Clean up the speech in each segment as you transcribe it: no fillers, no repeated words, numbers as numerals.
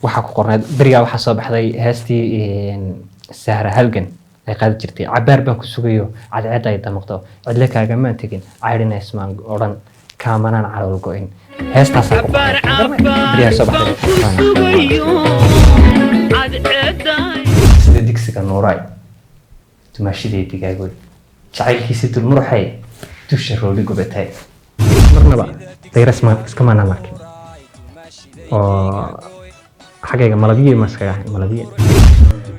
Waxaa ku qornayd berigaa, waxaa soo baxday heestii Sahra Halgan ay qaadi jirtay: "Cabaar baan ku sugayo, cadceedda ay damaqdo, cidle kaagamaan tegin, caydhina ismaan odhan, kaamanaan calool go'in." Heestaasaa ku qornayd berigaa soo baxday. "Sida digsiga nuuraay, dumaashiday digaagoy, jacaylkiisa dulmuruxay, dusha rooli gubatay." Marnaba dayras iskamaanaan arkin oo xaggayga malabiye ma iskaga ahayn malabiye.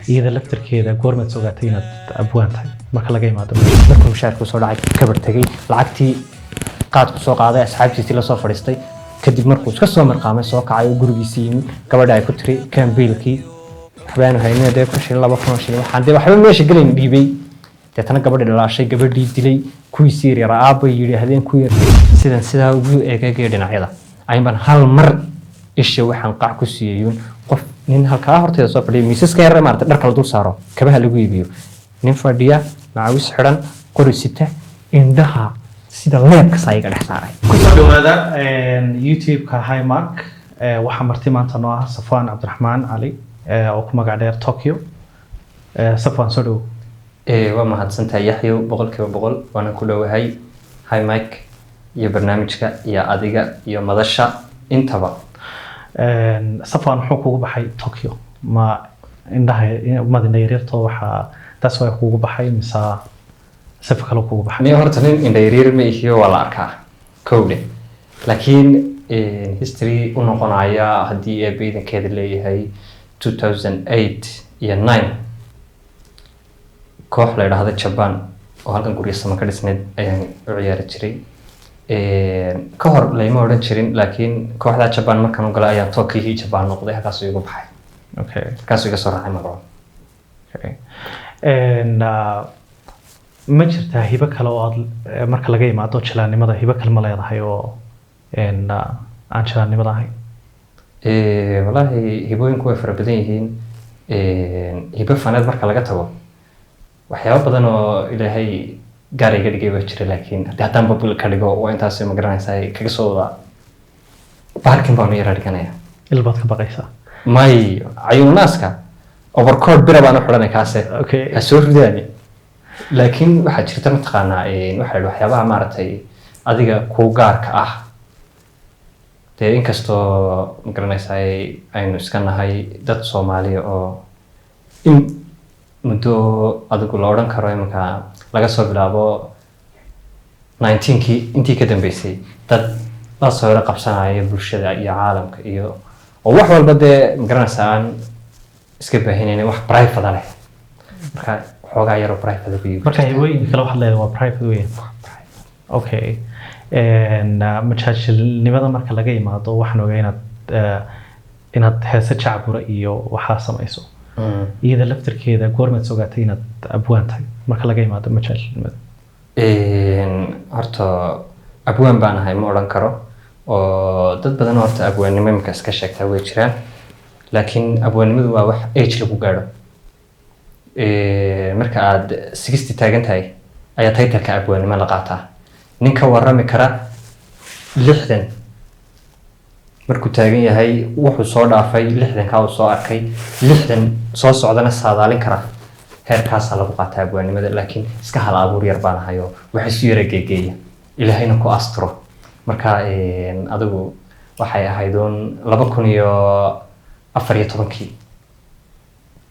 Iyada laftarkeeda goormaad ogaatay inaad abwaan tahay, marka laga imaado? Markuu mushaarku soo dhacay, kabar tegey, lacagtii qaadku soo qaaday, asxaabtiisii lasoo fadhiistay. Kadib markuu iska soo marqaamay, soo kacay oo gurigiisii yimi, gabadha ay ku tiri kambiilkii waxbaanu haynin, dee 1000 shilin, 2000 oo shilin, waxaan dee waxba meesha gelayn dhiibay. Deetana gabadhii dhalaashay, gabadhii dilay, kuwiisii yaryar aabbay yidhaahdeen ku yar. Sidan sidaa ugu eegagaya dhinacyada ayaan hal mar isha waxaan qac ku siiyeyun qof nin halkaa horteeda soo fadhiya, miisaska yar maarata dharka la dul saaro, kabaha lagu iibiyo, nin fadhiya, macawis xidhan, qori sita, indhaha sida leebka saa iga dhex saaray. Kusoo dhawaada YouTube-ka Highmark. Waxaa marti maanta noo ah Safwaan Cabdiraxmaan Cali oo ku magac dheer Tokyo. Safwaan, soo dhawow. Waa mahadsantahay Yaxyow, 100%. Waana ku dhowahay Hi Mike iyo barnaamijka iyo adiga iyo madasha intaba. Safwaan, muxuu kugu baxay Tokyo? Ma indhaha mad indha yaryarto waxaa taas waa kugu baxay, mise sifa kale kugu baxay? Aniga horta nin indha yaryar ma ihiyo, waa la arkaa kowdhe, laakiin history u noqonaya haddii eebba idankeeda leeyahay, 2008 iyo 9 koox la idhaahdo Japan oo halkan guryo sama ka dhisnayd ayaan u ciyaari jiray. Ka hor layma odhan jirin, laakiin kooxda Japan markaan u galay ayaan Tokiyihii Japan noqday, halkaasuu igu baxay. Halkaasuu iga soo raacay magaco. Okay. Ma jirtaa hibo kale oo aad marka laga imaado jilaannimada, hibo kale ma leedahay oo aan jilaannimada ahayn? Wallaahi hibooyinku way fara badan yihiin. Hibo faneed marka laga tago, waxyaabo badan oo Ilaahay gaar iga dhigay baa jira, laakiin haddii haddaan public ka dhigo, waa intaas, ma garanaysaa, kaga soo wada baarkin baanu yara dhiganaya. Il baad ka baqaysaa? May, cayuunaaska overcoat bira baan u xidhanay kaase. Ha soo ridaani. Laakiin waxaa jirta, mataqaanaa, waxaa la yidhi waxyaabaha maaragtay adiga kuu gaarka ah, dee inkastoo ma garanaysaa aynu iska nahay dad Soomaaliya oo in muddo adigu la odhan karo iminka laga soo bilaabo 19kii intii ka dambeysay dad la soo yaro qabsanaya bulshada iyo caalamka iyo oo wax walba dee ma garanaysaa aan iska baahinayna, wax private leh, marka xoogaa yaroo private ku Marka hibooyinka kale waxaad leedahay waa private weyn. Okay. Majaajilnimada marka laga imaado, waxaan ogaa inaad heese jacbura iyo waxaa samayso. Iyada laftarkeeda goormaad ogaatay inaad abwaan tahay, marka laga imaado majaajilnimada? Horta abwaan baan ahay ma odhan karo, oo dad badan horta abwaannimo imika iska sheegtaa way jiraan, laakiin abwaannimadu waa wax age lagu gaadho. Marka aad 60 taagan tahay ayaa title-ka abwaannimo la qaataa. Nin ka warrami kara 60 markuu taagan yahay wuxuu soo dhaafay 60-kaa uu soo arkay, 60 soo socdana saadaalin kara, heerkaasaa lagu qaataa abwaannimada. Laakiin iska hal abuur yar baan ahayo, wax isu yara geegeeya, Ilaahayna ku asturo. Marka adigu waxay ahayd uun 2014-kii,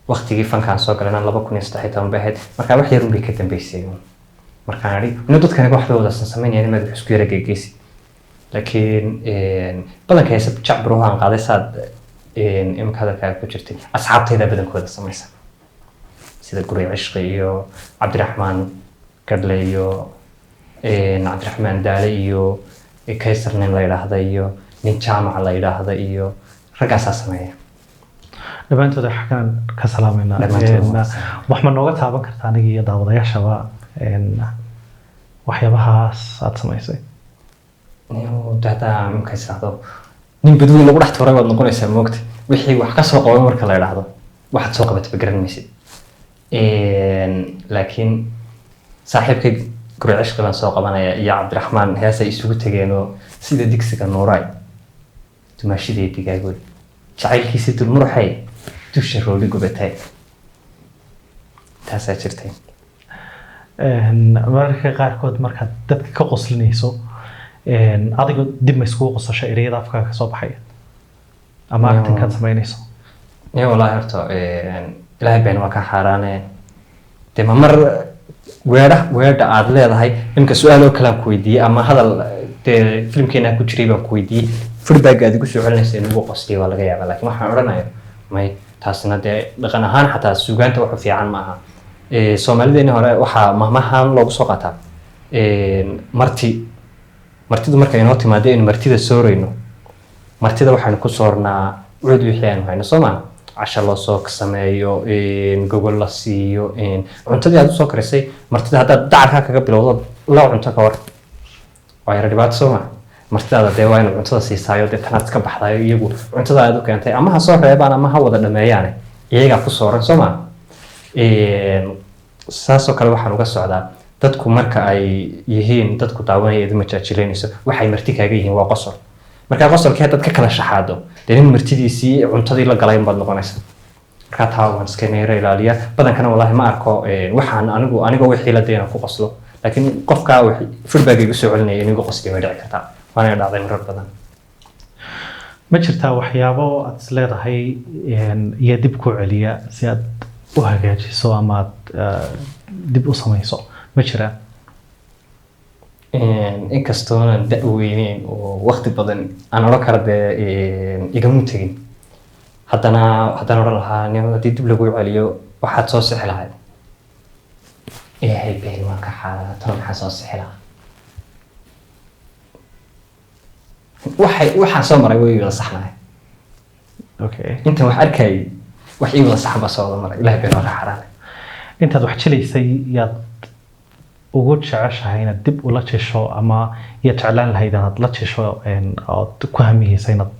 waktigii fankaan soo galayna 2013 bay ahayd. Marka wax yar un bay ka dambeysay uun markaan idhi inu dadkani wax bay wada samaynayaan, imaad wax isku yara geegeysid. Laakiin badanka heese jacbur aan qaaday, saad imika hadalkaaga ku jirtay, asxaabtayda badankooda samaysa, sida Guri Cishqi iyo Cabdiraxmaan Gadhle iyo Cabdiraxmaan Daale iyo Kaysar nin la yidhaahda iyo nin Jaamac la yidhaahda iyo raggaasaa sameeya. Dhammaantood xaggan ka salaameynaa. Dhammaantood waa salaam. Wax ma nooga taaban kartaa aniga iyo daawadayaashaba waxyaabahaas aad samaysay? De haddaa imika israahdo nin badweyn lagu dhex tuuray waad noqonaysaa, moogta wixii wax ka soo qabay marka la idhaahdo, waxaad soo qabatay ba garan maysid. Laakiin saaxiibkay Guri Cishqi baan soo qabanaya iyo Cabdiraxmaan, heesay isugu tegeenoo "Sida digsiga nuuraay, dumaashidii digaagood". Jacaylkiisii dulmuruxay, dusha rooli gubatay. Taasaa jirtay. Mararka qaarkood markaad dadka ka qoslinayso, adigoo dib ma iskugu qosasho ereyada afkaaga kasoo baxaya ama actingkaad samaynayso? Ya, wallaahi horta ilaahay been waa ka xaaraane. Dee ma mar weedha weedha aad leedahay imika su-aal oo kale aan ku weydiiyey ama hadal dee filimkeena ku jiray baan ku weydiiyey, feedback aad igu soo celinaysa in ugu qosliya waa laga yaabaa, laakiin waxaan odhanayo may. Taasina dee dhaqan ahaan xataa suugaanta waxu fiican ma aha. Soomaalideeni hore waxaa mahmahan loogu soo qaataa marti. Martidu markay inoo timaado aynu martida soorayno, martida waxaynu ku soornaa cud wixii aynu hayno, soo maa? Casho loo soo sameeyo, gogol la siiyo, cuntadii aad usoo karisay martida haddaad dacarkaa kaga bilowdo la cunto, ka war, waa yara dhibaato, soo maa? Martidaada dee waa inaad cuntada siisaayo, dee tanaad iska baxdayo. Iyagu cuntada aad u keentay ama ha soo reebaan ama ha wada dhameeyaane, iyagaa ku sooran, soo maa? Saasoo kale waxaan uga socdaa, dadku marka ay yihiin dadku daawanaya eed majaajilaynayso, waxay marti kaaga yihiin waa qosol. Markaa qosolkii haddaad ka kala shaxaado, dee nin martidiisii cuntadii la galay baad noqonaysa. Markaa taa waan iska neero ilaaliya. Badankana wallaahi ma arko waxaan anigu anigoo wixii la dayna ku qoslo, laakiin qofkaa feedback igu soo celinaya in igu qosliya way dhici kartaa, waana dhacday marar badan. Ma jirtaa waxyaabo aad is leedahay iyo dib ku celiya si aad u hagaajiso ama aad dib u samayso? Ma jiraan? Inkastoonan da' weyneyn oo waqti badan aan odhan karo dee igamu tegin, haddana haddaan odhan lahaa nin haddii dib lagu celiyo waxaad soo sixi lahayd, ilaahay been waan ka xaarana. Talo maxaa soo sixi lahaa? Waxay waxaan soo maray way wada saxnahay. Intan wax arkayay wax ii wada saxan baa soo wada maray. Ilaahay been waan ka xaaraana. Intaad wax jilaysay, yaad ugu jeceshahay inaad dib ula jisho ama yaad jeclaan lahayd inaad la jisho, ood ku hamiyeysa inaad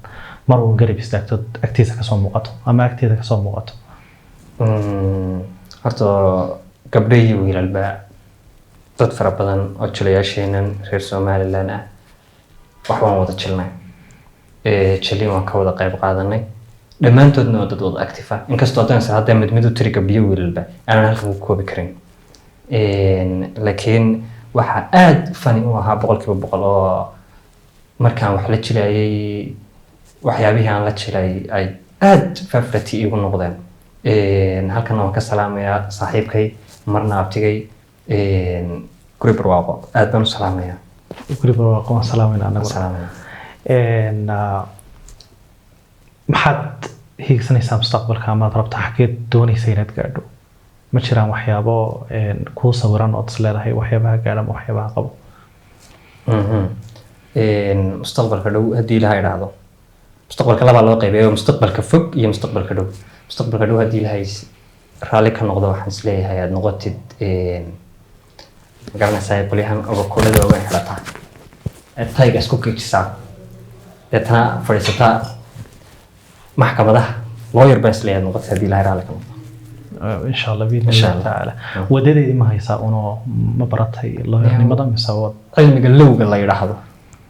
mar uun garab istaagto, agtiisa kasoo muuqato ama agteeda kasoo muuqato? Horta gabdho iyo wiilalba dad fara badan oo jilayaasheenan reer Somaliland ah wax waan wada jilnay, jilin waan ka wada qayb qaadanay. Dhammaantoodna waa dad wada active ah, inkastoo haddaan is hadda mid mid u tiri gabdhiyo wiilalba aanan halkan ku koobi karin. Laakiin waxaa aad funny u ahaa 100% oo markaan wax la jilayay, waxyaabihii aan la jilay ay aad favorite iigu noqdeen. Halkan waan ka salaamayaa saaxiibkay, marna abtigay, Guri Barwaaqo. Aad baan u salaamayaa. Guri Barwaaqo waan salaamayna anaguna. Salaamaya. Maxaad hiigsanaysaa mustaqbalka amaad rabtaa? Xageed doonaysa inaad gaadho? Ma jiraan waxyaabo kuu sawiran ood is leedahay waxyaabaha gaadha ama waxyaabaha qabo? Mustaqbalka dhow haddii Ilaha idhaahdo, mustaqbalka labaa loo qaybeeyo: mustaqbalka fog iyo mustaqbalka dhow. Mustaqbalka dhow haddii Ilahay raalli ka noqdo, waxaan isleeyahay aad noqotid, ma garanaysaa, qolyahan obakoolada waaweyn xidhataa, aad tayga isku kiijisaa, deetana fadhiisataa maxkamadaha, lawyer baan isleeyahay aad noqotid haddii Ilahay raalli ka noqdo. Insha Allah biidni Insha Illahi Allah. tacaala. Wadadeedii ma haysaa unoo ma baratay lawyernimada mise wad Cilmiga lowga la yidhaahdo,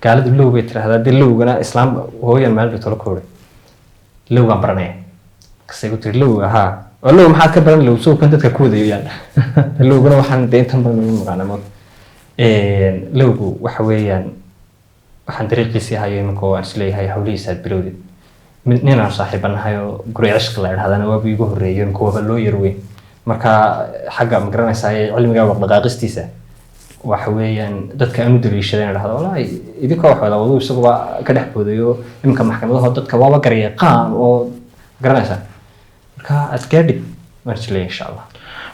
gaaladu low bay tiraahdaa, dee lowgana islaam hooyan maalin tolo koore lowgaan baranaya kasay ku tiri lowga haa oo low maxaad ka baran? Low soo kan dadka ku wadayo yaan lowgana waxaan dee intan badan ugu naqaana mood. Lowgu waxa weeyaan waxaan dariiqiisii hayo iminka oo aan isleeyahay hawlihiisa aad bilowdid. Mid nin aan saaxiibanahay oo Guri Cishqi la idhahdana waaba iigu horreeyo, imika waaba loo yar weyn. Marka xagga ma garanaysaa cilmiga waqdhaqaaqistiisa waxa weeyaan dadka aan u daliishada in dhahdo wallaahi idinkoo wax wada wadu isaguba ka dhex boodayo iminka maxkamadaha dadka waaba garyaqaan oo garanaysaa. Marka aad gaadhid waan isleeyahay insha Allah.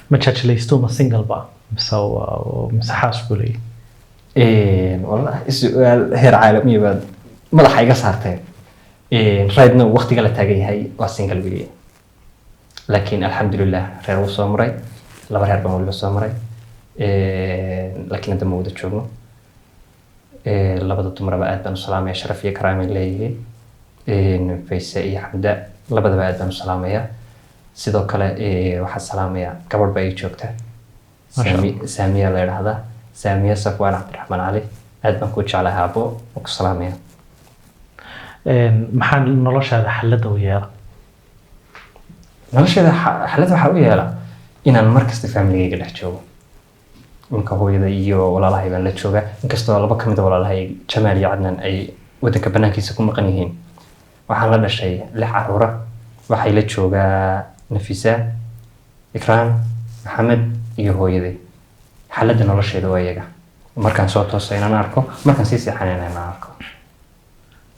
Ma jajlaysto, ma single ba mise mise xaas buu leeyahay? Wallahi su-aal heer caalamiya baad madaxa iga saarteen. Right now waqtiga la taagan yahay waa single weeye, laakiin alxamdulilah reer wuu soo maray, laba reer baan waliba soo maray, laakiin hadda ma wada joogno. Labada dumaraba aad baan u salaamaya, sharaf iyo karaamay leeyihiin. Fayse iyo Xamda labadaba aad baan u salaamaya. Sidoo kale waxaan salaamaya gabadh baa ii joogta. Masha. Saamiya la idhaahdaa, Saamiya Safwaan Cabdiraxmaan Cali. Aad baan kuu jeclahay aabbo, waan ku salaamaya. Maxaa noloshaada xalada u yeela? Nolosheeda xalad waxaa u yeela inaan mar kasta familigayga dhex joogo. Iminka hooyada iyo walaalahay baan la joogaa, inkastoo laba ka mid a walaalahay, Jamaal iyo Cadnaan, ay wadanka banaankiisa ku maqan yihiin. Waxaan la dhashay lix caruura. Waxay la joogaa Nafisa, Ikraan, Maxamed iyo hooyaday. Xaaladda nolosheeda waa iyaga. Markaan soo tooso inaan arko, markaan sii seexanayna inaan arko.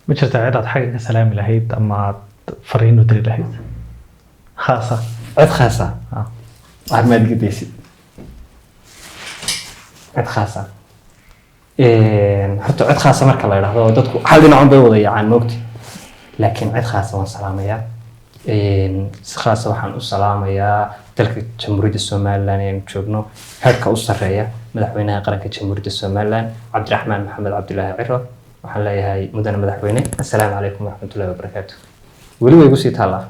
Ma jirtaa cid aad xagga ka salaami lahayd ama aad fariin u diri lahayd khaasa? Cid khaasa? Ah. Waxaad maad gedaysid cid khaasa? Horta cid khaasa marka la idhaahdo, dadku hal dhinacun bay wada yaacaan, moogti. Laakiin cid khaasa waan salaamayaa. Si khaasa waxaan u salaamayaa dalka Jamhuuriyadda Somaliland ee aynu joogno heerka u sarreeya, madaxweynaha qaranka Jamhuuriyadda Somaliland, Cabdiraxmaan Maxamed Cabdilaahi Ciro. Waxaan leeyahay, mudane madaxweyne, assalaamu calaykum waraxmatullahi wabarakaatu. Weli way igu sii taallaa,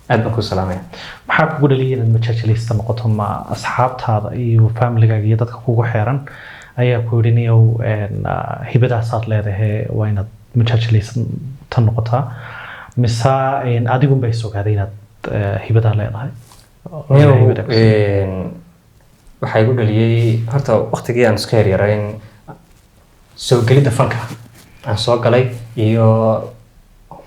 aad baan ku salaamaya. Maxaa kugu dhaliyay inaad majaajilaysta noqoto? Ma asxaabtaada iyo familigaaga iyo dadka kugu xeeran ayaa ku yidhi, niyow, hibadaasaad leedahay, waa inaad majaajilaysta noqotaa, mise adigun baa is ogaaday inaad hibadaa leedahay? Oo ilaahay hibadaa ku siiyey. Waxaa igu dhaliyey horta waqtigii aan iska yaryarayn, soo gelidda fanka aan soo galay iyo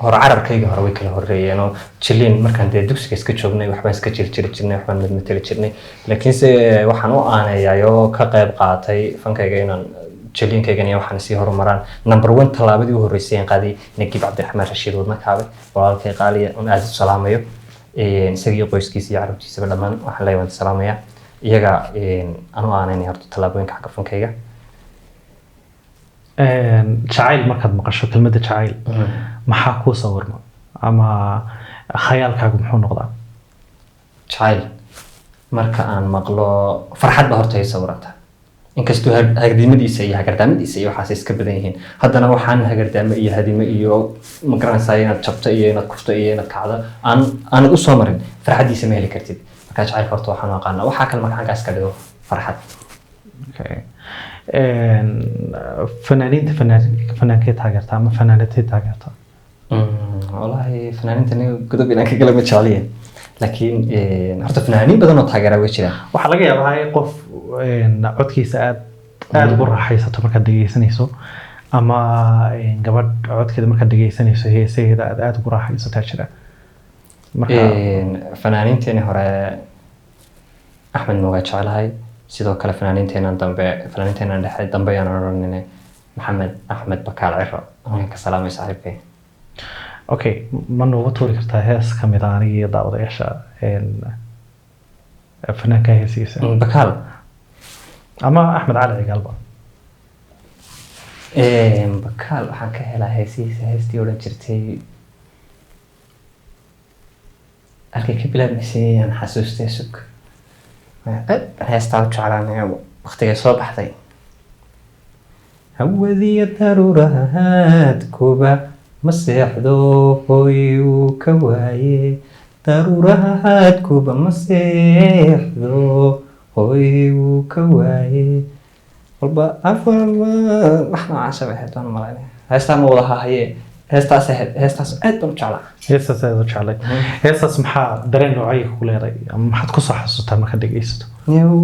hore cararkayga hore way kala horeeyeenoo. Jiliin markaan dee dugsiga iska joognay, waxbaan iska jirjiri jirnay, waxbaan madmateli jirnay. Laakiinse waxaan u aaneeyay oo ka qayb qaatay fankayga inaan jiliinkaygan iyo waxaan sii horumaraan, number one, tallaabadii u horreysay aan qaaday, Nagiib Cabdiraxmaan Rashiid Wadna Kaabe, walaalkay qaaliya un aad u salaamayo. Isaga iyo qoyskiisa iyo carruurtiisaba dhammaan waxaan leeyahay waan salaamaya. Iyaga aan u aaneynay horta tallaabooyinka xagga fankayga. Jacayl markaad maqasho, kelmadda jacayl, maxaa kuu sawirma ama khayaalkaagu muxuu noqdaa? Jacayl marka aan maqlo, farxad ba horta ay sawiranta. Inkastoo hagardimadiisa iyo hagardaamadiisa iyo waxaas iska badan yihiin, haddana waxaan hagardaamo iyo hadimo iyo, ma garanaysaa, inaad jabto iyo inaad kufto iyo inaad kacdo aan aanad usoo marin, farxaddiisa ma heli kartid. Marka jacaylka horta waxaan u aqaanaa, waxaa kale marka xaggaas ka dhigo, farxad. Okay. Fanaaniinta, fanaankee taageerta ama fanaanadee taageerta? Wallaahi fanaaniinta aniga godob inaan ka gala ma jecliye, laakiin horta fanaaniin badan oo taageera way jiraan. Waxaa laga yaabaa in qof codkiisa aad aada ugu raaxaysato markaad dhegeysanayso, ama gabadh codkeeda markaad dhegeysanayso, heesaheeda aad aada ugu raaxaysataa jira marka. Fanaaniinteeni hore Axmed Moogaa jeclahay. Sidoo kale fanaaniinteenan dambe, fanaaniinteenan dhexe dambe ayaan odhanine, Maxamed Axmed Bakaal Ciro ayaan ka salaamay, saaxiibkay. Okay, ma nooga tuuri kartaa hees ka mid ah aniga iyo daawadayaasha, fanaanka heesihiisa? Bakaal. Ama Axmed Cali Cigaalba. Bakaal waxaan ka helaa heesihiisa, heestii odhan jirtay, halkay ka bilaabmaysay aan xasuustay, sug. Aad baan heestaa u jeclaanay waqtigay soo baxday. Hawadiya daruurahaadkuba ma seexdo, hooy uu ka waaye. Daruurahaadkuba ma seexdo, hooy uu ka waaye. Walba afar wax noocaasa bay ahayd, waan malaynaya. Heestaa ma wada hahaye, heestaas ahayd, heestaas aad baan u jeclaa. Heestaas aad u jeclay. Heestaas maxaa dareen noocay ku leedahay ama maxaad kusoo xasuutaa markaad dhegeysato? Yow,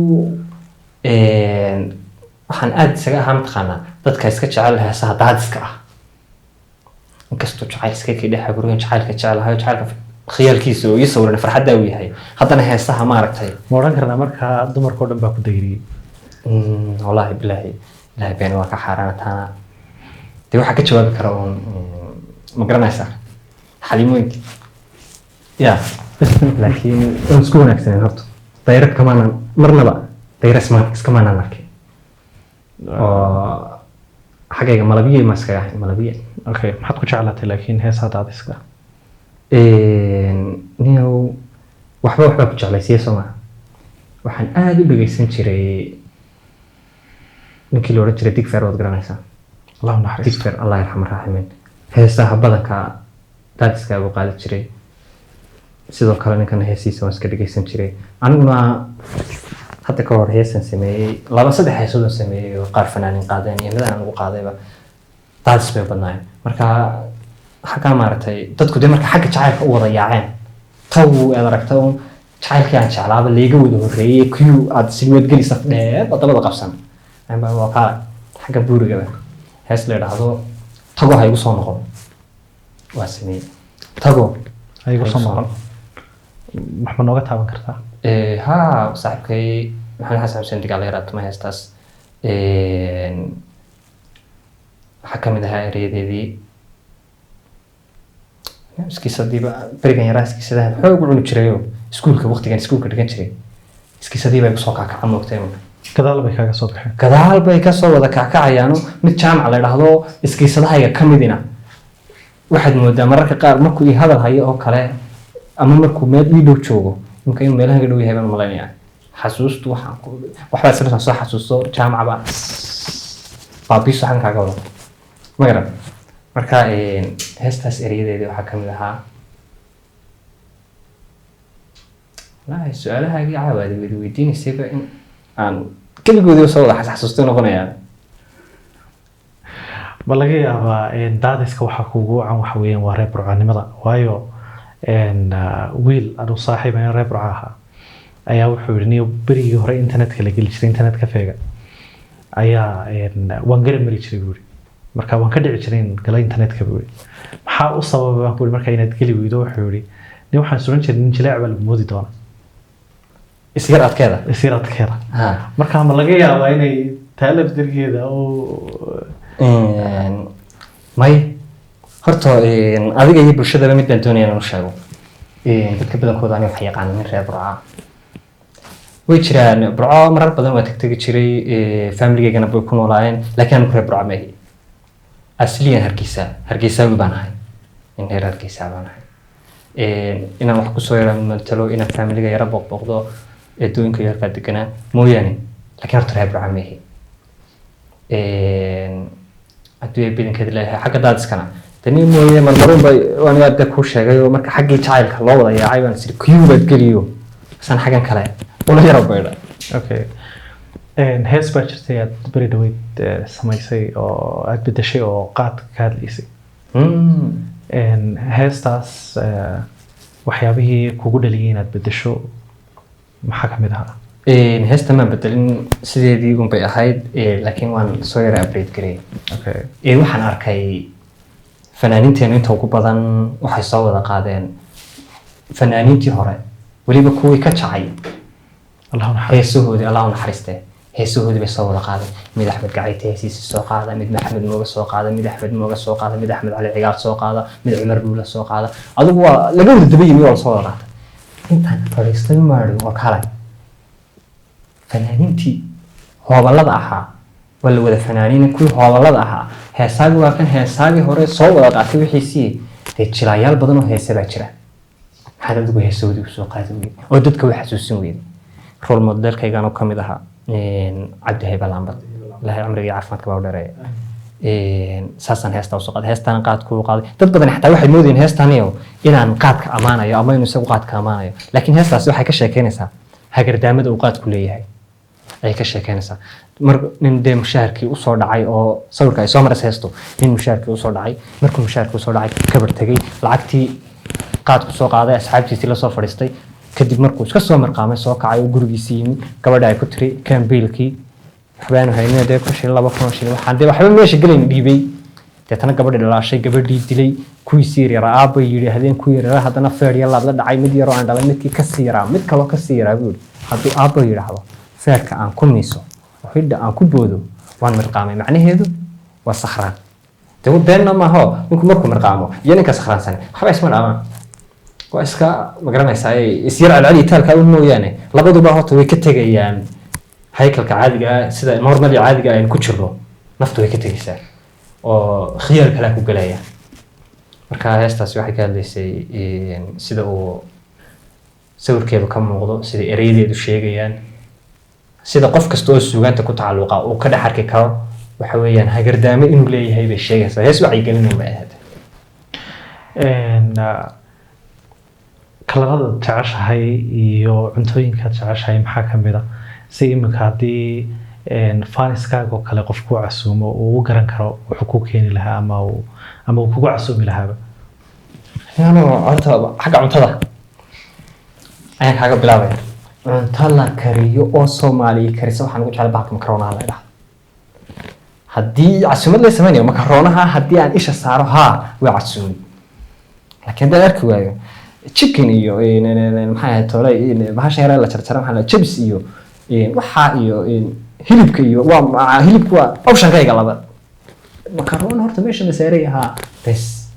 waxaan aada isaga ahaa, mataqaanaa, dadka iska jecel heesaha daadiska ah. Inkastoo jacayl iska kii dhex gurigan jacaylka jecelahay, jacaylka khiyaalkiisa oo ii sawiran farxaddaa uu yahay, haddana heesaha maaragtay. Ma odhan karnaa markaa dumarka oo dhan baa ku dayriyey? Wallaahi bilaahi ilaahi been waa ka xaaraana taana. Dee waxaa ka jawaabi kara uun, ma garanaysaa, xalimooyinka ya. Laakiin waan isku wanaagsaneen horta. Dayro kamaanan marnaba, dayro iskamaanaan arkin oo xaggayga malabiye ma iskaga ahayn malabiye. Okay, maxaad ku jeclaatay laakiin heesaha daadiska? Niyow, waxbaa ku jeclaysiiya soo maha. Waxaan aada u dhegeysan jiray ninkii la odhan jiray Digfer, waad garanaysaa? Allahu naxariisto. Digfer, allah yarxam raaximin. Heesaha badanka daadiska ugu qaadi jiray. Sidoo kale ninkan heesiisa waan iska dhegeysan jiray. Aniguna hadda ka hor heesan sameeyey, laba saddex heesoodon sameeyey oo qaar fanaanin qaadeen iyo mid aan ugu qaadayba, daadis bay badnaayeen marka. Xaggaa maaragtay dadku dee marka xagga jacaylka u wada yaaceen, taw aad aragta un jacaylkii aan jeclaaba layga wada horreeyey, q aad silmeed gelisa dheer baad dabada qabsan. Ayaan waa kaala xagga buurigaba hees la idhaahdo "Tago ha igu soo noqon" waa sameeyey, "Tago Ha igu soo noqon", wax ma nooga taaban kartaa? Haa, saaxiibkay Maxamed Xasan Xuseen Digaal yaraa tuma heestaas. Waxaa ka mid ahaa ereyadeedii iskiisadiiba. Berigan yaraa iskiisadahan xoog u cuni jirayo, iskuulka waqtigan iskuulka dhigan jiray, iskiisadii bay kusoo kakaca moogtay imanka. Gadaal bay kaaga soo baxeen. Gadaal bay kasoo wada kakacayaano. Mid jaamac la idhaahdo iskiisadahayga ka midina waxaad moodaa mararka qaar markuu ii hadal hayo oo kale ama markuu meel ii dhow joogo, imka inuu meelahan ka dhow yahay baan malaynayaa. Xasuustu waxaan ku waxbaa isla soo xasuusto, jaamac baa baabiiso xan kaaga wado, ma garan. Marka heestaas ereyadeedii waxaa ka mid ahaa, wallaahi su-aalahaagii caawa aad weydi weydiinaysayba in aan keligoodii soo wada xasuusto noqonayaa. Ma laga yaabaa daadiska waxaa kuugu wacan waxa weeyaan waa reer Burcaanimada? Waayo wiil anuu saaxiib ahayn reer Burca ahaa ayaa wuxuu yidhi, niyo berigii hore internetka la geli jiray, internet cafeega ayaa waan garab mari jiray buu yidhi, marka waan ka dhici jiray in gala internetka buu yidhi. Maxaa u sababa baan ku yidhi marka inaad geli weydo? Wuxuu yidhi, nin waxaan suran jiray nin jileec baa lagu moodi doona. Isyar adkeeda. Isyar adkeeda. Ha. Marka ma laga yaabaa inay taa laftirkeeda oo May, horta adiga iyo bulshadaba mid baan doonaya inaan u sheego. Dadka badankooda aniga waxay yaqaanaan nin reer Burca ah. Way jiraan Burco marar badan waa tagtegi jiray, familigaygana bay ku noolaayeen, laakiin anigu reer Burca ma ahi asliyan. Hargeysa, Hargeysaawi baan ahay, nin reer Hargeysa baan ahay. Inaan wax kusoo yara matalo, inaan familiga yara booqbooqdo, eedooyinka yarkaa deganaa mooyaane, laakiin horta reer Burca ma ahi. Haddii ay badankeeda leeyahay xagga daadiskana de nin mooye marmarun bay anigaa de kuu sheegay oo marka xaggii jacaylka loo wada yaacay baan isiri queue baad geliyo san xaggan kale ula yara baydha. Okay. Hees baa jirtay aad beri dhaweyd samaysay oo aad bedeshay oo qaadka ka hadlaysay. Heestaas waxyaabihii kugu dhaliyay inaad bedesho maxaa ka mid ahaa? Heesta maan bedelin, sideedii un bay ahayd, laakiin waan soo yara update gareeyay. Waxaan arkay fanaaniinteenu inta ugu badan waxay soo wada qaadeen fanaaniintii hore, weliba kuwii ka jacay. Allahu naxariisto. Heesahoodii, Allah u naxariiste, heesahoodii bay soo wada qaadeen. Mid Axmed Gacayte heesiisa soo qaada, mid Maxamed Mooga soo qaada, mid Axmed Mooga soo qaada, mid Axmed Cali Cigaal soo qaada, mid Cumar Dhuula soo qaada. Adigu waa laga wada daba yimi, waa lasoo wada qaatay. Intaan fadhiistay maadhi waa kaalay, fanaaniintii hoobalada ahaa waa la wada fanaaniin, kuwii hoobalada ahaa heesaagii waa kan heesaagii hore soo wada qaatay wixiisii. Dee jilaayaal badan oo heese baa jira, maxaad adigu heesahoodii usoo qaadi weyday oo dadka u xasuusin weyday? Role modelkaygan oo kamid ahaa Cabdi Haybe Laambad, Ilaahay cumriga iyo caafimaadka baa u dheereeya. Saasaan heestaa usoo qaaday, heestaan qaadku u qaaday. Dad badan xataa waxay moodayeen heestaaniyo inaan qaadka ammaanayo ama inuu isagu qaadka ammaanayo, laakiin heestaasi waxay ka sheekeynaysaa hagardaamada uu qaadku leeyahay ayay ka sheekeynaysaa. Mar nin dee mushaharkii usoo dhacay oo sawirka ay soo maraysa heesto, nin mushaharkii usoo dhacay, markuu mushaharkii usoo dhacay kabar tegey, lacagtii qaadku soo qaaday, asxaabtiisii lasoo fadhiistay, kadib markuu iska soo marqaamay soo kacay oo gurigiisii yimi, gabadha ay ku tiri kambiilkii waxbaanu haynin, dee 1000 shilin, 2000 shilin, waxaan dee waxba meesha gelayn dhiibay. Deetana gabadhii dhalaashay, gabadhii dilay, kuwiisii yaraa aabbay yidhaahdeen, kuwii yaraa haddana feer yalaad la dhacay, mid yaroo aan dhalay, midkii kasii yaraa, mid kaloo kasii yaraa buu yidhi, hadduu aabbo yidhaahdo feerka aan ku miiso oo hidha aan ku boodo waan mirqaamay, macnaheedu waa sakhraan. Dee beenna maaho, ninku markuu mirqaamo iyo ninka sakhraansan waxba isma dhaamaan, waa iska magaranaysaa isyar celceli taalka un mooyaane, labaduba horta way ka tegayaan haykalka caadiga ah, sida normally caadiga aynu ku jirno, naftu way ka tegaysaa oo khiyaar kalaa ku gelaya. Marka heestaasi waxay ka hadlaysay sida uu sawirkeedu ka muuqdo, sida ereyadeedu sheegayaan, sida qof kasta oo suugaanta ku tacalluqa uu ka dhex arki karo, waxa weeyaan hagardaamo inuu leeyahay bay sheegaysaa. Hees wacyigelin bay ahayd. Kalarada jeceshahay iyo cuntooyinkaad jeceshahay maxaa ka mid a, si iminka haddii faniskaaga oo kale qof kuu casuumo uu u garan karo wuxuu ku keeni lahaa ama uu kugu casuumi lahaaba? Yaano horta xagga cuntada ayaan kaaga bilaabaya. Cunto la kariyo oo Soomaaliya karisa waxaan ugu jeclay bahalka makaroonaha la idhaahdo. Haddii casuumad la sameynayo, makaroonaha haddii aan isha saaro, haa, waa casuumad. Laakiin haddaan arki waayo chicken iyo maxay ahayd tole, bahasha yare la jarjara, maxaa la, chips iyo waxaa iyo hilibka iyo waa hilibku waa optionkayga labaad. Makaroon horta meesha ma saaray? Ahaa, bes,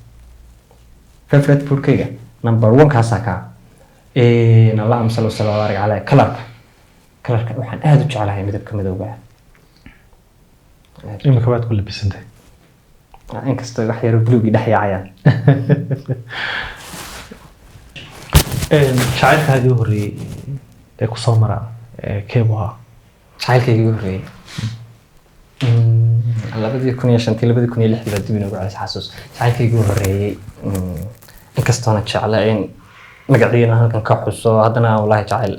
favorite foodkayga number one kaasaa kaa. Allahuma salli wasalla wabaarik caleh. Colorka waxaan aada u jeclahay midabka madowga ah. Imika waad ku labisantay. Inkastoo wax yaro buluugii dhex yaacayaan. Jacaylkaagii u horreeyey ee kusoo mara keebu ahaa? Jacaylkaygii ugu horreeyey 2005-tii, 2006-dii baa dib inoogu celisay xasuus. Jacaylkaygii ugu horreeyey, inkastoona jecla in magaciina halkan ka xuso, haddana wallahi jacayl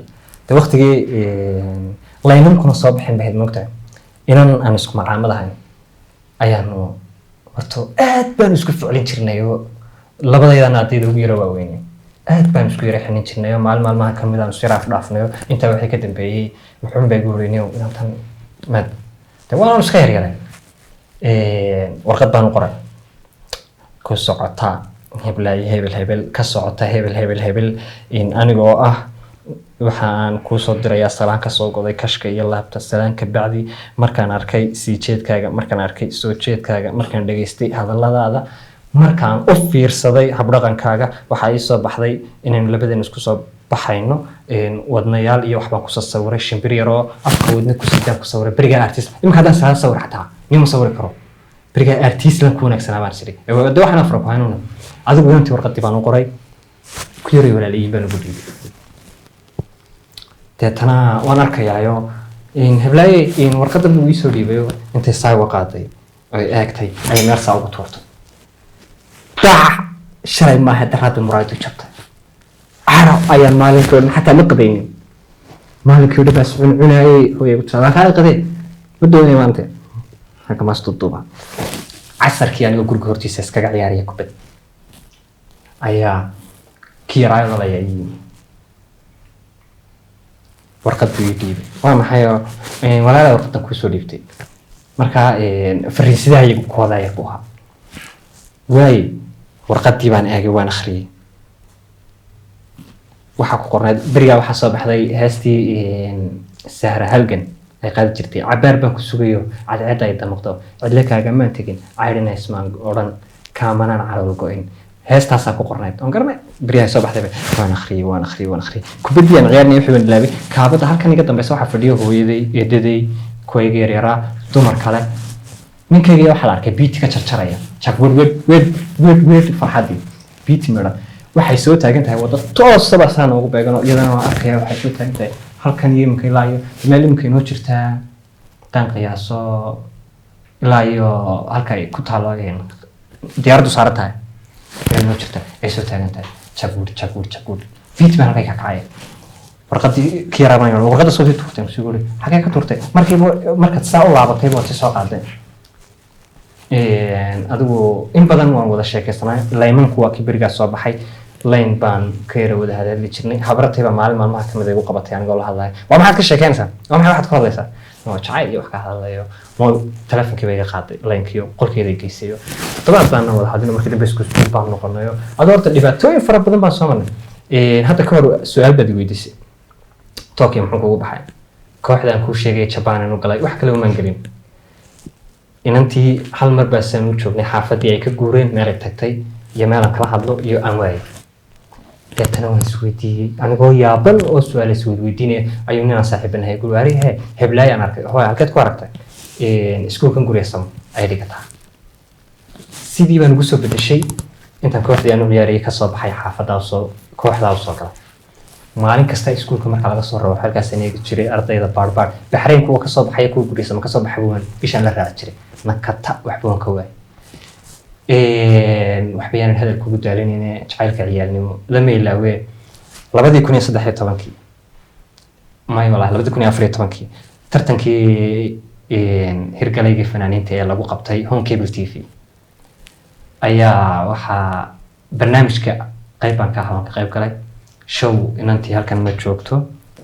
de waqtigii laynankuna soo bixin bahayd, moogtahay, inan aan isku macaamad ahayn ayaanu horta aad baan isku ficlin jirnay, oo labadaydan ardayda ugu yara waaweynay aad baan isku yara xinin jirnay, oo maalin maalmaha kamid aan isku yara afdhaafnayo. Intaa waxay ka dambeeyey wuxuun baa igu horeynay inantan maad de waan iska yaryaray. Warqad baan u qoray ku socota heblaayo hebel hebel, ka socota hebel hebel hebel, in anigoo ah waxaan kuu soo dirayaa salaan kasoo goday kashka iyo laabta. Salaan ka bacdi, markaan arkay sii jeedkaaga, markaan arkay soo jeedkaaga, markaan dhageystay hadalladaada, markaan u fiirsaday habdhaqankaaga, waxaa ii soo baxday inaynu labadeena isku soo baxayno. Wadnayaal iyo waxbaan kusoo sawiray, shimbir yaroo afka wadna ku sidaan ku sawiray. Berigaa artist, imika haddaan saala sawir xataa nima sawiri karo. Berigaa artist lan ku wanaagsanaa baan isiri de waxaan afra ku haynuna. Adigu intii warqadii baan u qoray, ku yaray walaalayiin baan ugu dhiibay. Deetana waan arkayaayo heblaaye warqadan buu iisoo dhiibayo. Intay saa uga qaaday oy eegtay ayay meel saa ugu tuurtay. Dac shalay maaha, daraadda muraayadu jabtay. Caro ayaan maalinkii o dhan xataa ma qabaynin. Maalinkii o dhan baa iscuncunaayey. Hooyay ku tirada, kaa qadee ma doonay maanta halka maas duuduuba. Casarkii anigoo guriga hortiisa iskaga ciyaaraya kubad ayaa kii yaraayo dhalaya ii yimi, warqad buu ii dhiibay. Waa maxay oo walaala warqadan kuusoo dhiibtay? Markaa fariisidaha iyagu ku wadaya buu ahaa. Waaye, warqadii baan eegay, waan akhriyey. Waxaa ku qornayd, berigaa waxaa soo baxday heestii Sahra Halgan ay qaadi jirtay, "Cabaar baan ku sugayo, cadceedda ay damaqdo, cidle kaagamaan tegin, caydhina ismaan odhan, kaamanaan calool go-in." Heestaasaa ku qornayd oon garanay, beryaha soo baxday. Waan akhriyey, waan akhriyey, waan akhriyey. Kubaddii aan ciyaarnay wixii baan ilaabay. Kaabada halkan iga dambeysa waxaa fadhiyo hooyaday, eedaday, kuwayga yaryaraa, dumar kale. Ninkayga waxaa la arkay biiti ka jarjaraya, jag wed wed wed wed wed, farxaddii biiti midhan. Waxay soo taagan tahay waddo toosaba saa noogu beegano, iyadana waan arkaya. Waxay soo taagan tahay halkan iyo imika ilaa iyo meel imika inoo jirtaa haddaan qiyaaso ilaa iyo halka ay ku taalo diyaaraddu saaran tahay meel inoo jirta ay soo taagan tahay. Jaguur jaguur jaguur, biiti baan halkay ka kacaya. Warqadii ki yaraa, warqadda soo sii tuurtay. Masuu guri xagee ka tuurtay? Markiiba markaad saa u laabatay waad si soo qaaday. Adigu in badan waan wada sheekaysanay. Laymanku waa kii berigaas soo baxay, layn baan ka yara wada hadali jirnay. Habratay baa maalin maalmaha kamid igu qabatay anigoo la hadlayo. "Waa maxaad ka sheekeynaysaa? Waa maxay waxaad ka hadlaysaa?" "No, jacayl iyo wax ka hadlayo." Mo telefonkii bay iga qaaday, laynkiyo qolkeeda geysayo. Toddobaad baan wada hadlino. Markii dambe isku iskuul baan noqonayo. Adoo horta dhibaatooyin fara badan baan soo marnay. Hadda ka hor su-aal baad i weydiisay, Tokyo muxuu kugu baxay? Kooxdaan kuu sheegay Japan inuu galay, wax kale umaan gelin. Inantii hal mar baasaan u joognay xaafadii ay ka guureen, meelay tagtay iyo meelaan kala hadlo iyo aan waayay. Deetana waan isweydiiyey anigoo yaaban oo su-aal isweydiinaya ayuu ninaan saaxiibanahay guri arihe, "Heblaay aan arkay." "Hooy, halkeed ku aragtay?" "Iskuulkan guriga samo ayay dhigataa." Sidii baan ugu soo bedeshay intaan kooxdii aan u ciyaarayay kasoo baxay, xaafaddaa usoo, kooxdaa usoo galay. Maalin kasta iskuulka marka laga soo rabo halkaasaan eegi jiray ardayda baarbaar Baxrayn kuwa kasoo baxaya, kuwa guriga kasoo baxay waan ishaan la raaci jiray. Nakata waxba waan ka waayay. Waxba yaanan hadal kugu daalinayne, jacaylka ciyaalnimo lama ilaawee. 2013-kii, may walahi, 2014-kii tartankii hirgalaygii fanaaniinta ee lagu qabtay Home Cable TV ayaa waxaa barnaamijka Qayb baan ka ahaa, waan ka qayb galay show. Inantii halkan ma joogto,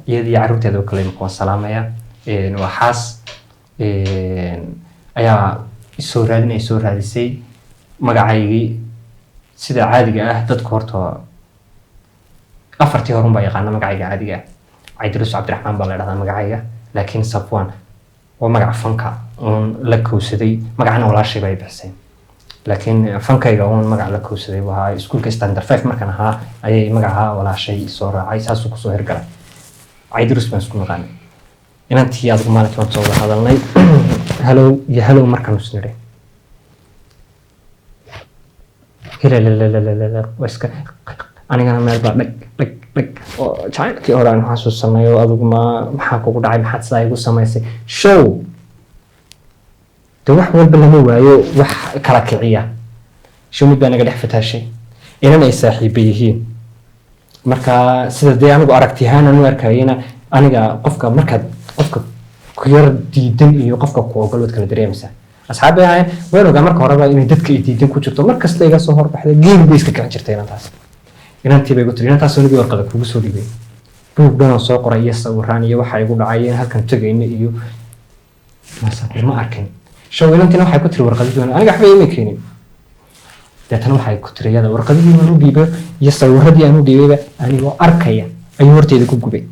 iyadii carruurteeda oo kale imika waan salaamaya. Waa xaas ayaa isoo raadinay, soo raadisay magacaygii. Sida caadiga ah dadku horta afartii horun baa yaqaana magacayga caadiga ah. Cabdirus Cabdiraxmaan baa la dhahdaa magacayga, laakiin Safwan waa magaca fanka uun la kowsaday. Magacana walaashay baa i bixisay, laakiin fankayga uun magac la kowsaday buu ahaa. Iskuulka standard 5 markaan ahaa ayay magaca walaashay soo raacay, saasuu kusoo hirgalay. Caydrus baan isku naqaanay. Inantii adigu maalintii waan soo wada hadalnay, hello iyo hello markaan is nidhi, hilalalalalala, waa iska anigana meel baa dhag dhag dhag oo jacaylkii hore aan xasuusanay oo adigu ma maxaa kugu dhacay, maxaad sidaa igu samaysay? Show de wax walba lama waayo wax kala kiciya. Show mid baa naga dhex fataashay, inan ay saaxiiba yihiin. Marka sida dee anigu aragti ahaan aan u arkayena, aniga qofka markaad qofka ku yar diidan iyo qofka ku ogol waad kala dareemaysaa. Asxaab bay ahaayeen, waan ogaa marka horeba inay dadka ay diidan ku jirto. Mar kasta iga soo horbaxday geeri bay iska kicin jirtay inantaas. Inantii bay igu tiri, inantaas anigii warqada kugu soo dhibay, buug dhan oo soo qoray iyo sawiraan iyo waxa igu dhacay in halkan tegayna iyo maasaan ma arkin. Show inantiina waxay ku tiri warqadihii aniga waxba ima keenin. Deetana waxay ku tiri iyada warqadihii aan u dhiibay iyo sawiradii aan u dhiibayba anigoo arkaya ayuu horteyda ku gubay,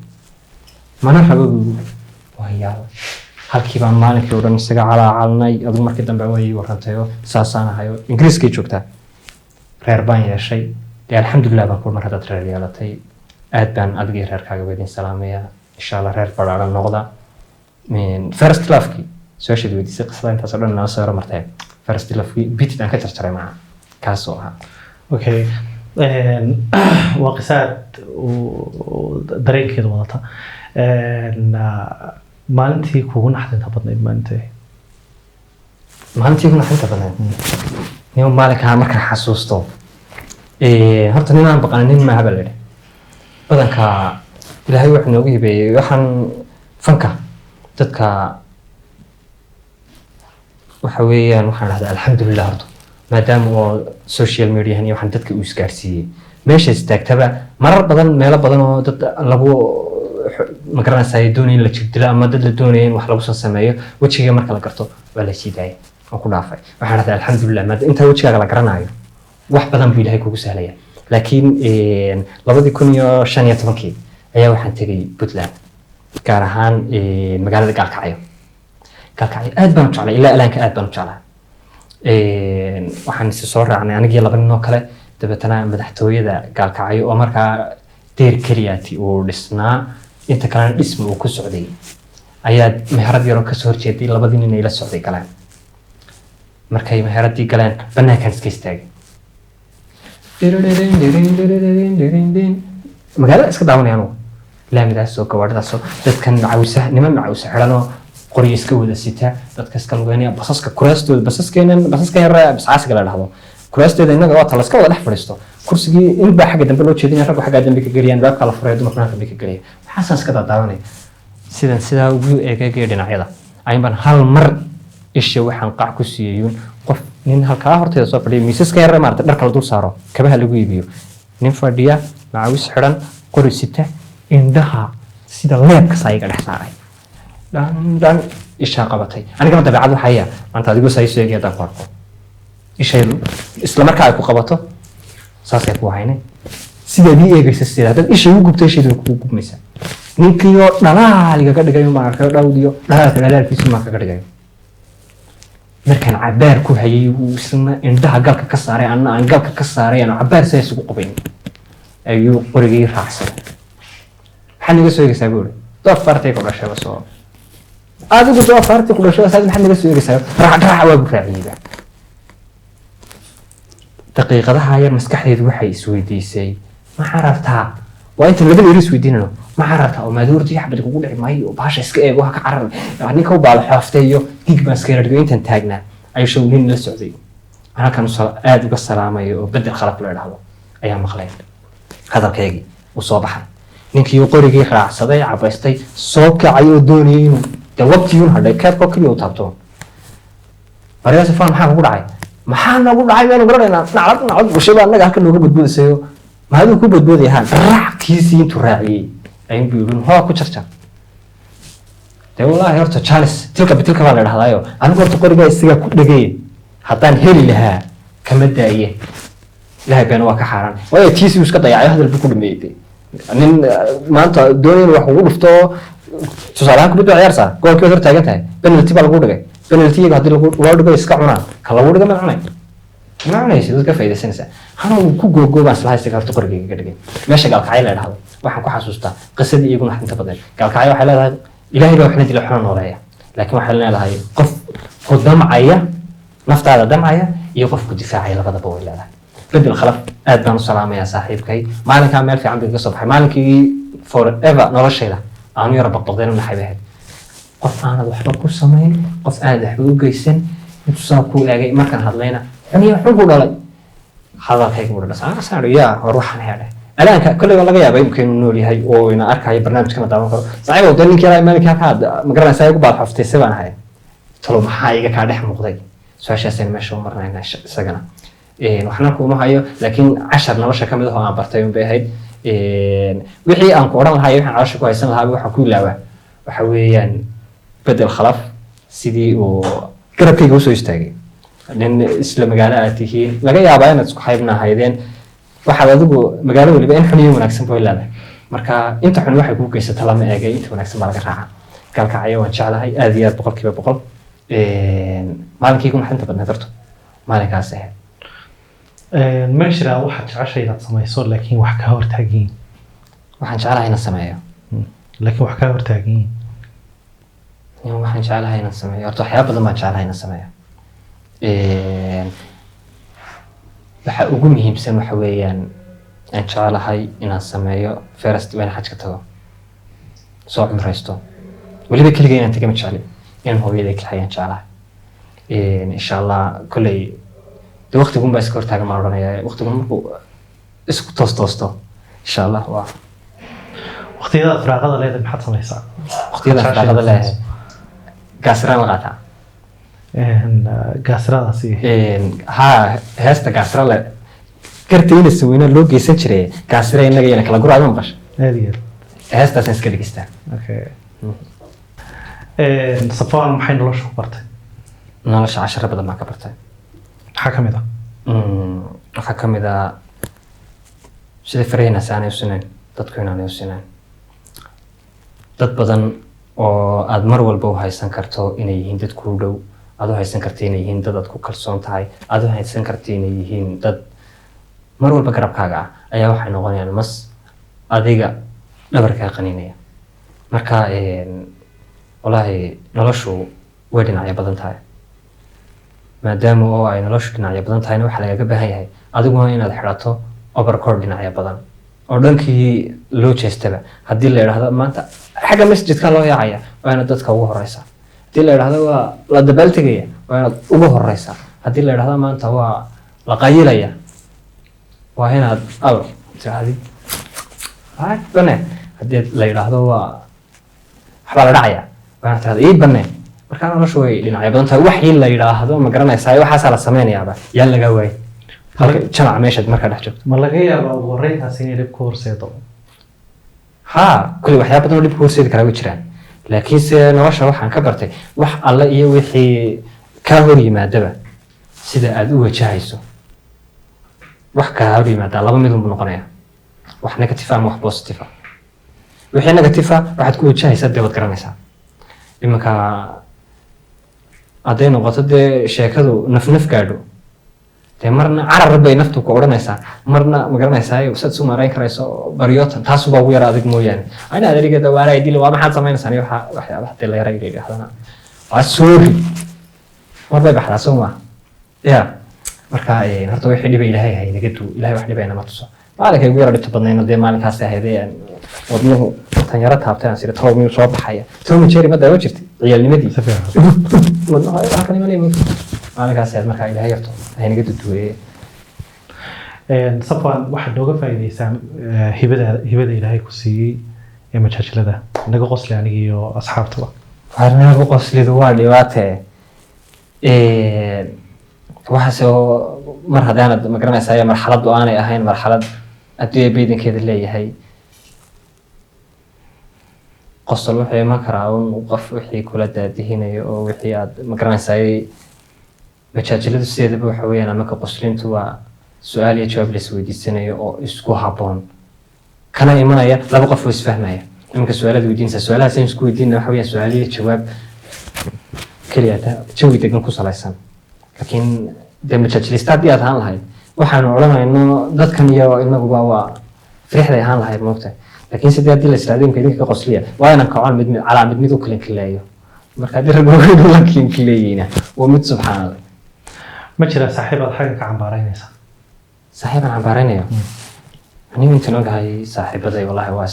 mana rabo buu. Waa yaab. Halkii baan maalinkii oo dhan isaga calaacalnay. Adigu markii dambe way ii warantay oo saasaan ahay oo Ingiriiskay joogtaa, reer baan yeeshay. Dee alxamdulilah baan ku mar haddaad reer yeelatay, aad baan adiga iyo reerkaaga idin salaamaya, insha Allah reer badhaaran noqda. First love-kii su-aashaad weydiisay, qisada intaas oo dhan nala soo hormartay, first love-kii bitid aan ka jarjaray maca kaasoo ahaa. Okay, waa qiso aad dareenkeeda wadata. Maalintii kugu naxdinta badnayd maalintee? Maalintii ugu naxdinta badnayd nima maalinkaa markaan xasuusto, horta nin aan baqanin nin maaha baa la yidhi. Badanka Ilaahay wuxuu noogu hibeeyey waxaan fanka dadka waxa weeyaan, waxaan dhahdaa alxamdulilah horta, maadaama oo social mediahan iyo waxaan dadka uu isgaarsiiyey meesha istaagtaba marar badan, meelo badan oo dad lagu ma garanaysaa ay doonaya in la jirdilo ama dad la doonaya in wax lagu soo sameeyo, wejiga marka la garto waa la sii daayay oo ku dhaafay. Waxaan dhahdaa alxamdulilah, maadaama intaa wejigaaga la garanayo wax badan buu Ilaahay kugu sahlaya. Laakiin 2015-kii ayaa waxaan tegay Puntland, gaar ahaan magaalada Gaalkacyo. Gaalkacyo aad baan u jeclay, ilaa ilaanka aad baan u jeclaa. Waxaan isi soo raacnay anigii laba nin oo kale. Dabeetana madaxtooyada Gaalkacyo oo markaa deer keliyaati uu dhisnaa, inta kalena dhisma uu ku socday, ayaa meherad yaroo kasoo horjeeday labadii nin ay la socday galeen. Markay meheradii galeen banaankaan iska istaagay, magaalada iska daawanaya anugu, laamidaasoo gawaadhidaasoo dadkan macawisa, niman macawisa xidhanoo qoryo iska wada sita, dadka iska lugeynaya, basaska kuraastooda, basaskeenan, basaskan yar bascaasiga la dhahdo, kuraasteeda innaga waa ta laska wada dhex fadhiisto. Kursigii in baa xagga dambe loo jeedinaya, raggu xagga dambe ka geliyaan, baabka la furaya, dumarkuna halka dambe ka gelaya. Waxaasaan iska daadaawanaya sidan sidaa ugu egeegaya dhinacyada ayun baan hal mar isha waxaan qac ku siiyeyun qof nin halkaa horteeda soo fadhiya, miisaska yar maarata dharka la dul saaro, kabaha lagu iibiyo, nin fadhiya, macawis xidhan, qori sita, indhaha sida leebka saa iga dhex saaray, dhan dhan ishaa qabatay. Anigana dabeecad waxaya maanta adigoo saa isu eegay haddaan ku arko ishaydu isla markaa ay ku qabato saasay ku haynay sidaad ii eegaysa. Sida haddaad isha igu gubto ishaydu way kugu gubmaysaa. Ninkiioo dhalaal igaga dhigayo maan arkayo, dhawdiyo dhalaalka dhalaalkiisu maan kaga dhigayo. Markaan cabaar ku hayay uu isna indhaha galka ka saaray, anna aan galka ka saaray, aan cabaar sidaa isugu qabayn, ayuu qorigii raacsaday. "Maxaad naga soo eegaysaa?" buu ihi. "Doofaartay ku dhashayba soo adigu, doofaartay ku dhashay saad, maxaad naga soo eegaysaa?" Raac raac waa bu raaciyeyba. Daqiiqadaha yar maskaxdeedu waxay isweydiisay, ma carartaa? Waa inta labada eri isweydiinano, ma carartaa oo maadoortii xabad kugu dhici maayo oo bahasha iska eego ha ka carar ninka u baala xooftay iyo gig baan iska yara dhigo. Intaan taagnaa ayuu show nin la socday aan halkan aada uga salaamayo oo Bedel Khalaf la idhaahdo ayaa maqlay hadalkaygii. Uu soo baxay ninkii, uu qorigii raacsaday, cabaystay, soo kacay oo doonayay inuu dee wabtiyuun hadhay keebkoo keliya u taabto. "Mariya Safaan, maxaa kugu dhacay? Maxaa nagu dhacay? Waanu garanaynaa, naclad naclad bulshada annaga halkan nooga badboodisayo." Maaduu ku boodboodaya haa, raackiisii intuu raaciyey ayuun buu yidhi, hoo ku jarjar. Dee wallaahi horta Charles tilka bitilka baa la dhahdaayo, anigu horta qorigaa isagaa ku dhegay, haddaan heli lahaa kama daaye. Ilahay been waa ka xaaraan, waayo tiisii uu iska dayacayo, hadal buu ku dhameeyey. Dee nin maanta doonaya inuu wax ugu dhufto, tusaale ahaan kubad baa ciyaarsaa, goolkii baad hor taagan tahay, penalty baa lagu dhigay. Penalty-ga haddii lagu loo dhigo iska cunaan, ka lagu dhigo ma cunay, ma cunaysid, waad ka faaidaysanaysaa. Hana uu ku googoo baan islahaa, isaga horta qorigayga ka dhigay. Meesha Gaalkacyo la dhahdo waxaan ku xasuustaa qisadii iyaguna inta badan. Gaalkacyo waxay leedahay Ilaahay baa waxna dila, waxna nooleeya, laakiin waxay leedahay qof ku damcaya naftaada damcaya iyo qof ku difaacaya, labadaba way leedahay. Bedel Khalaf aad baan u salaamayaa saaxiibkay. Maalinkaa meel fiican bay kaga soo baxay. Maalinkii forever noloshayda aanu yara baqbaqdeen u naxay bay ahayd. Qof aanad waxba ku samayn, qof aanad waxba u geysan, intuu saa ku eegay markaan hadlayna, xuniya xun buu dhalay, hadalkayga buu dhalay. Yaa hor waxaan heedhay alaanka kolley waa laga yaabaa imika inuu nool yahay oo ina arkayo, barnaamijkana daawan karo. Saaxiibow, dee ninkii yaraa maalinkii halkaa ma garanaysaa igu baad xaftay baan ahay. Talo maxaa iga kaa dhex muuqday? Su-aashaasaynu meesha u marnayna isagana. Waxna kuuma hayo, laakiin cashar nolosha ka mid ah oo aan bartay un bay ahayd. Wixii aan ku odhan lahaa iyo waxaan caloosha ku haysan lahaa waxaan ku ilaawaa waxa weeyaan Bedel Khalaf sidii uu garabkayga usoo istaagay. Nin isla magaalo aad tihiin, laga yaabaa inaad isku xaybna ahaydeen, waxaad adigu magaalo weliba in xun iyo wanaagsan bay leedahay. Marka inta xun waxay kuu geysata lama eegay, inta wanaagsan baa laga raaca. Gaalkacyo waan jeclahay aad iyo aad, 100%. Maalinkii ku naxdinta badneed horto maalinkaas ahayd. Ma jiraa waxaad jeceshay inaad samayso laakiin wax kaa hortaagan yihiin? Waxaan jeclahay inaan sameeyo Laakiin wax kaa hortaagan yihiin. Waxaan jeclahay inaan sameeyo, horta waxyaaba badan baan jeclahay inaan sameeyo. Waxa ugu muhiimsan waxa weeyaan aan jeclahay inaan sameeyo, first waa inaan xajka tago, soo cumraysto. Weliba keligay inaan taga ma jecli, inaan hooyaday kaxeeyaan jeclahay, insha Allah. Kolley de waqtigun baa iska hortaagan baan odhanaya. Waqtigun markuu isku toos toosto, insha Allah, waa Waqtiyada firaaqada leedahay maxaad samaysaa? Waqtiyada firaaqada leeyahay gaasiraan la qaataa. Gaasiradaasi? Haa, heesta gaasira le garta ina saweyna loo geysan jiray, gaasira inaga yana kala guraad, ma maqasha? Aad iyo aad. Heestaasaan iska dhegeystaa. Okay, Safwan, maxay nolosha ku bartay? Nolosha casharo badan baan ka bartay. Maxaa ka mid ah? Waxaa ka mid ah sida farahinaas aanay u sinayn, dadku inaanay u sinayn. Dad badan oo aad mar walba u haysan karto inay yihiin dad kuu dhow, aad u haysan karto inay yihiin dad aad ku kalsoon tahay, aad u haysan karto inay yihiin dad mar walba garabkaaga ah, ayaa waxay noqonayaan mas adiga dhabarkaa qaninaya. Marka wallaahi noloshu way dhinacyo badan tahay. Maadaama oo ay noloshu dhinacyo badan tahayna, waxaa lagaga baahan yahay adiguna inaad xidhato overcoat dhinacyo badan oo dhankii loo jeestaba. Haddii la idhaahdo maanta xagga masjidka loo yaacaya, waa inaad dadka ugu horeysaa. Haddii la idhaahdo waa la dabaaltegaya, waa inaad ugu horeysaa. Haddii la idhaahdo maanta waa la qayilaya, waa inaad al tirahdid bane. Haddii la idhaahdo waa waxbaa la dhacaya, waa inaad tirahdo ii bane. Marka noloshu way dhinacyo badan tahay. Waxii la yidhaahdo, ma garanaysaa, waxaasaa la sameynayaaba, yaan lagaa waayin halka jamaca meeshaad markaa dhex joogto. Ma laga yaabaa ugu horreyntaasi inay dhib ku horseedo? Haa, kulli waxyaaba badan oo dhib ku horseedi karaa way jiraan, laakiinse nolosha waxaan ka bartay wax alle iyo wixii kaa hor yimaadaba sida aad u wajahayso. Wax kaa hor yimaadaa laba mid unbuu noqonaya: wax negative ama wax positive ah. Wixii negative ah waxaad ku wajahaysaa dee waad garanaysaa. Iminka hadday noqoto dee sheekadu naf naf gaadho, dee marna carar bay naftu ku odhanaysaa, marna ma garanaysaa saad isu maarayn karayso baryootan taasubaa ugu yara adig mooyaane. Ana adarigeeda waara dil waa maxaad samaynaysaa? Waxa waxyaabaha dee la yara yidhahdana waa sorry, mar bay baxdaa, soo maa ya? Marka horta wixii dhiba Ilaahay hay naga duu. Ilahay wax dhibayna ma tuso. Maalinkay ugu yara dhibta badnayna dee maalinkaas ahayd wadnuhu tan yaro taabtay, aan siri talow miyuu soo baxaya? Tom and Jerry ma daawo jirtay ciyaalnimadii? Si fiican. Wadnuhu halkan imanaya maalinkaas ahayd. Marka Ilaahay yarto hay naga duduweeye. Safwan, waxaad nooga faa'iideysaa hibada Ilaahay ku siiyey ee majaajilada. Naga qosli aniga iyo asxaabtaba. Arnagu qoslidu waa dhibaate. Waxaase oo mar haddaanad ma garanaysaa marxaladdu aanay ahayn marxalad Haddii baydankeeda leeyahay, qosol wuxuu iman karaa un qof wixii kula daadihinayo oo wixii aad magaranaysaay. Majaajiladu sideedaba waxa weeyaan, ama ka qoslintu, waa su-aal iyo jawaab la isweydiisanayo oo isku habboon, kana imanaya laba qof oo isfahmaya. Iminka su-aalaad weydiinaysa, su-aalahaas aynu isku weydiinna waxa weeyaan su-aal iyo jawaab keliya ta jawi degan ku salaysan. Laakiin dee majaajilista haddii aad ahaan lahayd, waxaanu odhanayno dadkan iyo inaguba waa firixday ahaan lahayd, moogtahay? Laakiin sidee haddii la israado imka idinka ka qosliya, waa inaan kacon mid mid calaa mid mid u kilinkileeyo. Marka haddii rag waaweyn la kilinkileeyeyna, waa mid subxaanallah. Ma jiraa saaxiib aad xaggan ka cambaaraynaysa? Saaxiibaan cambaaraynayo? Anigu intaan ogahay saaxiibaday, wallahi, waa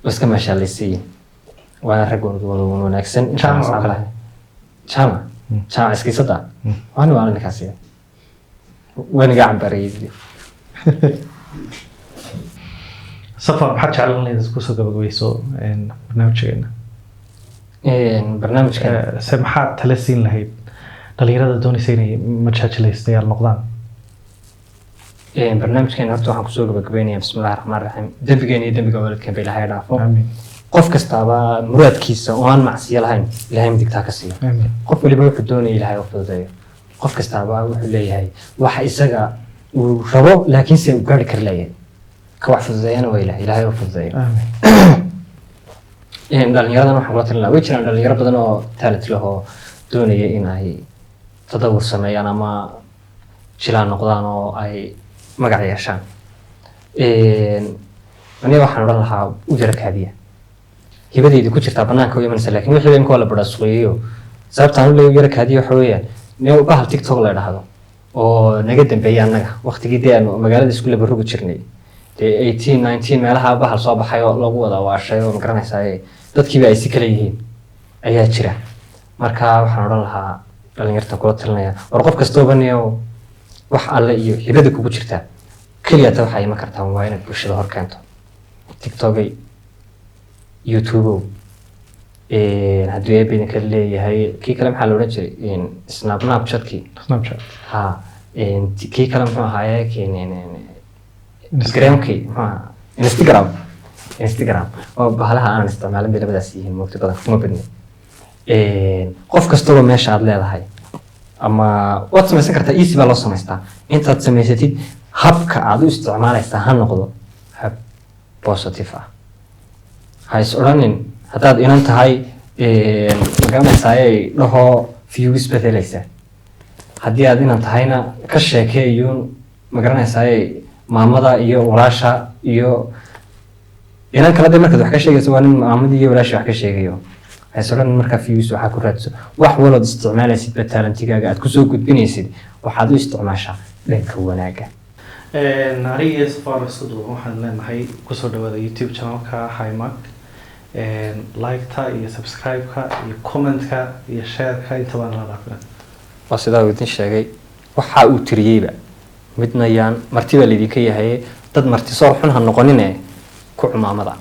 iska maashaalaysiyin, waana rag wada wanaagsan intaan Jaamac oo asxaab kale. lahay. Jaamac, jaamac iskiisada waani waa ninkaasi waaniga cambaarayay. Safar, maxaad jeclaan lahayd inaad kusoo gabagabayso barnaamijkeena? Barnaamijkan? Se maxaad tala siin lahayd dhalinyarada doonaysa inay majaajilaystayaal noqdaan? Barnaamijkan horta waxaan kusoo gabagabaynayaa bismillahi raxmaan raxiim. Dembigeena iyo dembiga waalidkeen ba Ilaahay dhaafo. Aamiin. Qof kastaaba muraadkiisa oo aan macsiyo lahayn Ilaahay midigtaa ka siiyo. Aamiin. Qof waliba wuxuu doonaya Ilaahay u fududeeyo. Qof kastaaba wuxuu leeyahay waxa isaga uu rabo, laakiinse uu gaari kari leeyahay. Ka wax fududeeyana waa Ilahay. Ilaahay u fududeeyo. Aamiin. Dhalinyaradan waxaan kula talin lahaa, way jiraan dhalinyaro badan oo talent leh oo doonaya in ay tadawur sameeyaan ama jilaan noqdaan oo ay magac yeeshaan. Aniga waxaan odhan lahaa u yara kaadiya. Hibadaydi ku jirtaa banaanka u imanaysa, laakiin wixii imka waa la badhaasuqeeyeyo. Sababta aan u leeyahay u yara kaadiya waxa weeyaan ne bahal TikTok la idhaahdo oo naga dambeeyay annaga waqtigii dee aanu magaalada isku labarugi jirnay, dee 18 19 meelaha, bahal soo baxay oo lagu wada waashay oo magaranaysaa dadkiiba ay si kala yihiin ayaa jira. Marka waxaan odhan lahaa dhalinyarta kula talinaya, war qof kastooba niyow wax alle iyo hibada kugu jirtaa keliya ta waxaa iman kartaa waa inaad bulshada hor keento. TikTokay, YouTubeow, haddii eeb idinka leeyahay, kii kale maxaa la odhan jiray? Snapchatkii. Snapchat. Ha, kii kale muxuu ahaaye? Instagramkii muxuu ahaa? Instagram, Instagram oo bahalaha aanan isticmaalin bay labadaas yihiin, moogta, badan kuma badni. Qof kastaba meesha aad leedahay ama waad samaysan kartaa, easy baa loo samaystaa. Intaad samaysatid, habka aad u isticmaalaysaa ha noqdo hab positive ah. Ha is odhanin haddaad inan tahay, magaranaysaayay dhaho views baad helaysaa. Haddii aad inan tahayna, ka sheekeeyuun, magaranaysaayay, maamada iyo walaasha iyo inan kale. De markaad wax ka sheegayso, waa nin maamadii iyo walaasha wax ka sheegayo. Ha is odhanin markaa views waxaa ku raadso. Wax walood isticmaalaysid ba talentigaaga aad kusoo gudbinaysid, waxaad u isticmaashaa dhanka wanaagga. Aniga iyo Safar isku duuban waxaan leenahay kusoo dhawaada YouTube channelka Highmark. Like-ta iyo subscribe-ka iyo comment-ka iyo share-ka intaba nala dhaafina. Waa sidaa uu idin sheegay, waxa uu tiriyeyba midna yaan marti baa laydinka yahay. Dad marti soor xun ha noqonine, ku cumaamada.